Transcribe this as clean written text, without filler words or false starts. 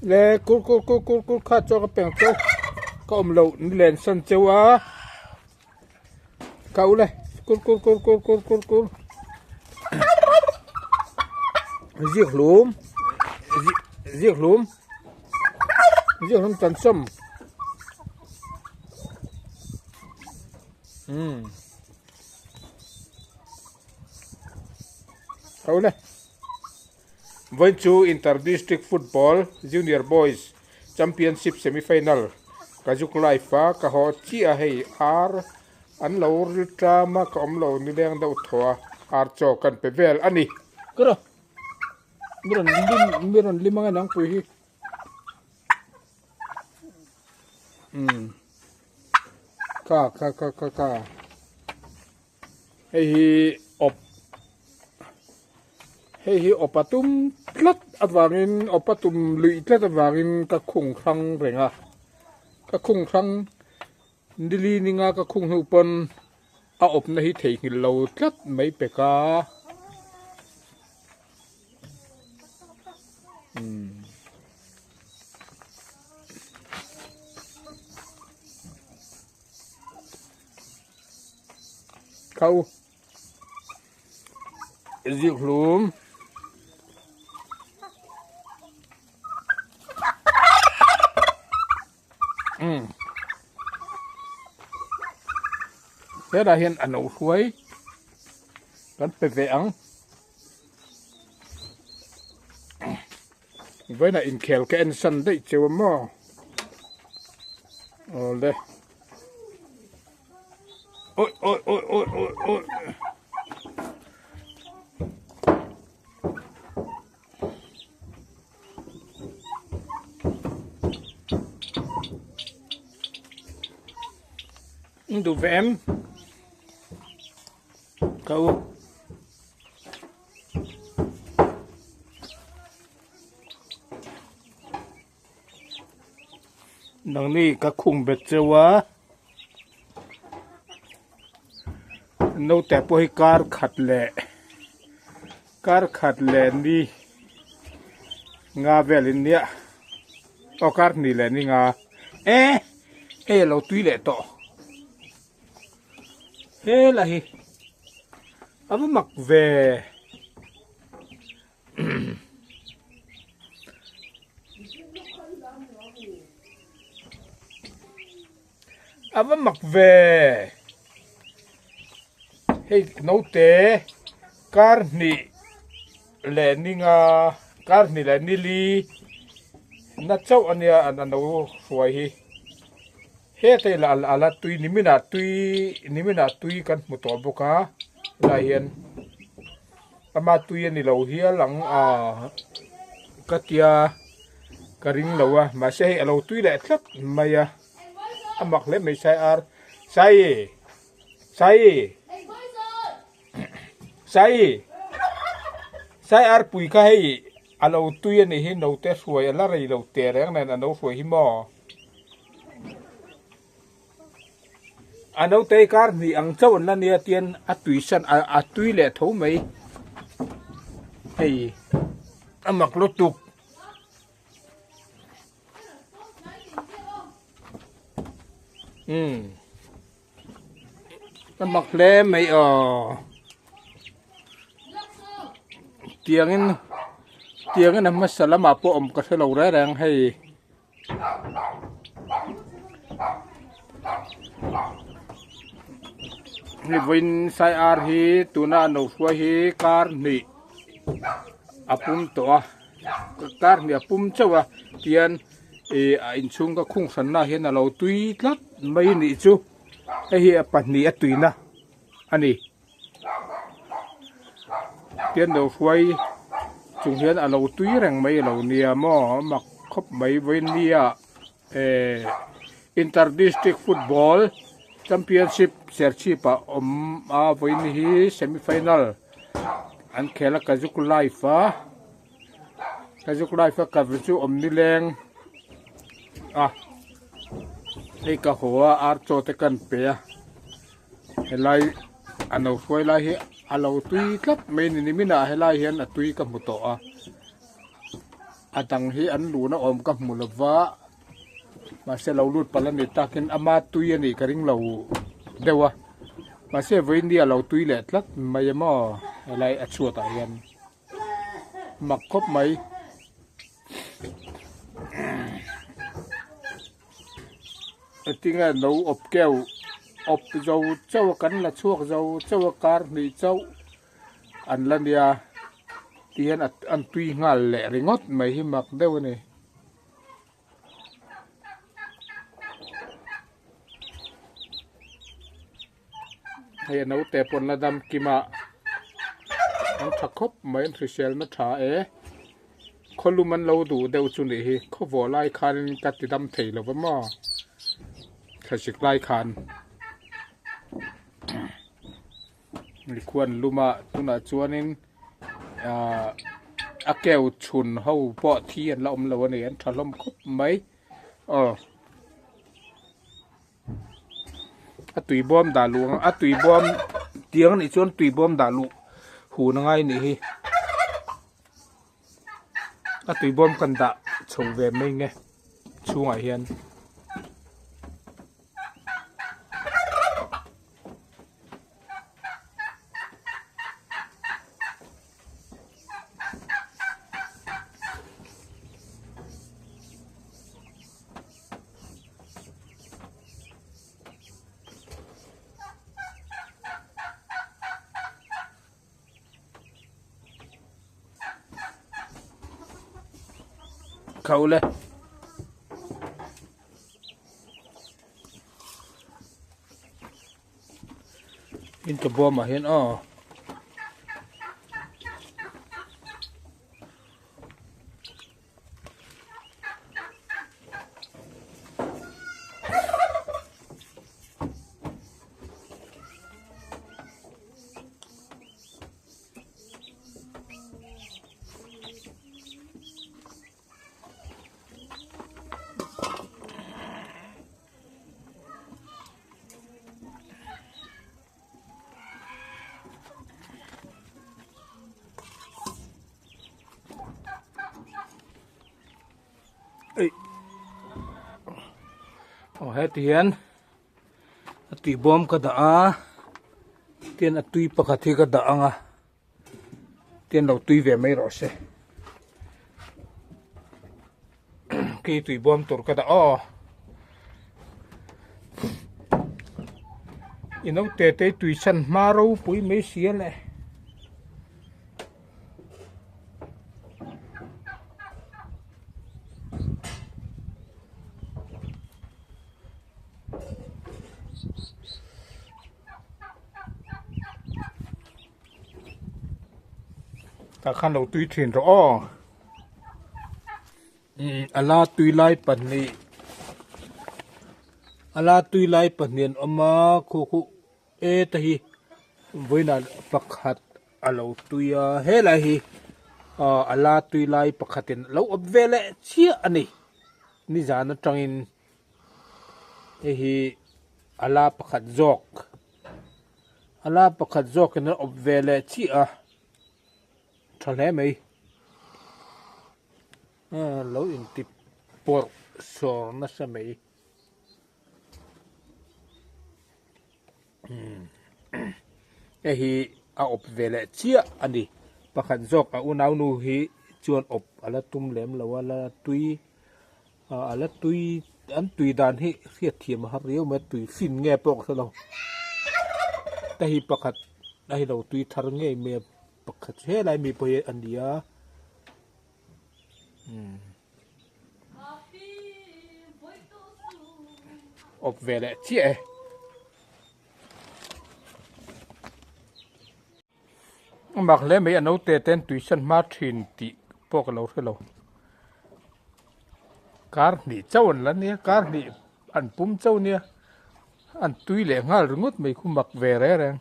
Le kur kur kur kur kur kha chuan ka peng cheu ka awm loh ni len san cheu a ka u le kur kur kur kur kur kur kur ziak hlum ziak hlum ziak hlum tan sawm umm ka u le. Vawiin chu Inter District Football Junior Boys Championship Semi-Final ka zuk live a, ka haw chiah a hei ar an lo ril tlam a, ka awm lo nileng deuh thaw a, ar chaw kan pe vel a ni. Ka rawh, mi rawn lim, mi rawn lim ang e nangpui hi. Umm, ka ka ka ka ka. Hei hi awp hei hi awp a tum tlat avangin awp a tum luih tlat avangin ka khung hrang reng a ka khung hrang nili ninga ka khung hnu pawn a awpna hi theihnghilh lo tlat mai pek a umm. Kau ziak hlum umm helai hian a no hruai kan pe ve ang vawiinah inkhel ka en san daih cheu a maw awle. Oi oi oi oi oi oi. Duh ve em? Ka u. Nangni ka khung bet cheu a naute pawh hi kar khat leh kar khat leh ni nga vel in nia aw kar hnih leh ni nga e hei a lo tui leh tawh hela hi a va mak ve. A va mak ve hei naute kar hnih leh ninga kar hnih leh nili na chauh a nia a no hruai hi heta hi a la tui niminah tui niminah tui kan hmu tawh bawk a helaiah hian. Ama tui a ni lo hial ang a ka tia ka ring lo a mahse hei a lo tui leh tlat mai a a mak hle mai sai ar sai sai sai sai ar pui kha hei a lo tui a nih hi naute hruai a la rei lo teh reng nen a no hruai hi maw. A naute kar hnih ang chauh an la nia tian a tui san a tui leh tho mai hei a mak lutuk. Umm a mak hle mai aw tiangin tiangin a hmasa lamah pawh awm ka hre lo reng reng hei. Hei vawiin sai ar hi tuna a no hruai hi kar hnih a pum tawh a kar hnih a pum chauh a tihian ih a inchhung ka khung hranna ah hian a lo tui tlat mai a nih chu hei hi a pahnih a tuina a ni. Tian lo hruai chung hian a lo tui reng mai a lo nia maw a mak khawp mai vawiin nia eh inter district football championship serchhip ah awm a vawiin hi semi final an khel a kazuk live a kazuk live a cover chu awm nileng a hei ka haw a ar chaw te kan pe a. Helai a no hruai lai hi a lo tui tlat mai a ni nimin ah helai hian a tui ka hmu tawh a. A dang hi an luhna awm ka hmu lova mahse lo lut palh a ni takin ama tui a nih ka ring lo deuh a mahse vawiin a lo tui leh tlat mai emaw helai a chhuat ah hian mak khawp mai. Engtinge no awp keuh awp zo chauh a kan la chhuak zo chauh a kar hnih chauh an la nia ti hian an tui nghal leh ringawt mai hi mak deuh a ni. Hei a naute pawh an la dam kim a an tha khawp mai an hrisel na tha e khawlum an lo duh deuh chu nih hi khawvawh lai khanin ka ti dam thei lo va maw thlasik lai khan Mikhuan lum a tunah chuanin ahh a keu chhun ho pawh thi an la awm lo a ni an tha hlawm khawp mai aw a tui bawm dah luh a tui bawm tiang a nih chuan tui bawm dah luh hun a ngai a nih hi a tui bawm kan dah chho ve mai nge chhungah hian. Kho le. In ka bawm ah hian aw. Aw heti hian a tui bawm ka dah a tian a tui pakhat hi ka dah ang a. Tian lo tui ve mai rawh se. Khi tui bawm tur ka dah aw. I naute te tui chan hma ropui mai si a le. Tah khan lo tui thin rawh aw umm a la tui lai pahnih a la tui lai pahnih an awm a khu khu e te hi vawiinah pakhat a lo tui a helai hi ah a la tui lai pakhatin a lo awp ve leh chiah a ni nizan atangin hei hi a la pakhat zawk. A la pakhat zawkin a awp ve leh chiah a, tha hle mai. Lo inti pawrh sawr nasa mai. Hei hi a awp ve leh chiah a ni. Pakhat zawk a unaunu hi chuan awp a la tum lem lo a, la tui a la tui an tui dan hi hriat thiam a har riau mai a tui fin nge pawh ka hre lo ta hi pakhat a hi lo tui thar ngei mai a pakhat helai mi pawh hi a ni a umm awp ve leh chiah e. A mak hle mai a naute ten tui san hma thin tih pawh ka lo hre lo. Kar hnih chauh an la nia, kar hnih an pum chauh nia, an tui leh nghal ringawt mai khu mak ve reng reng.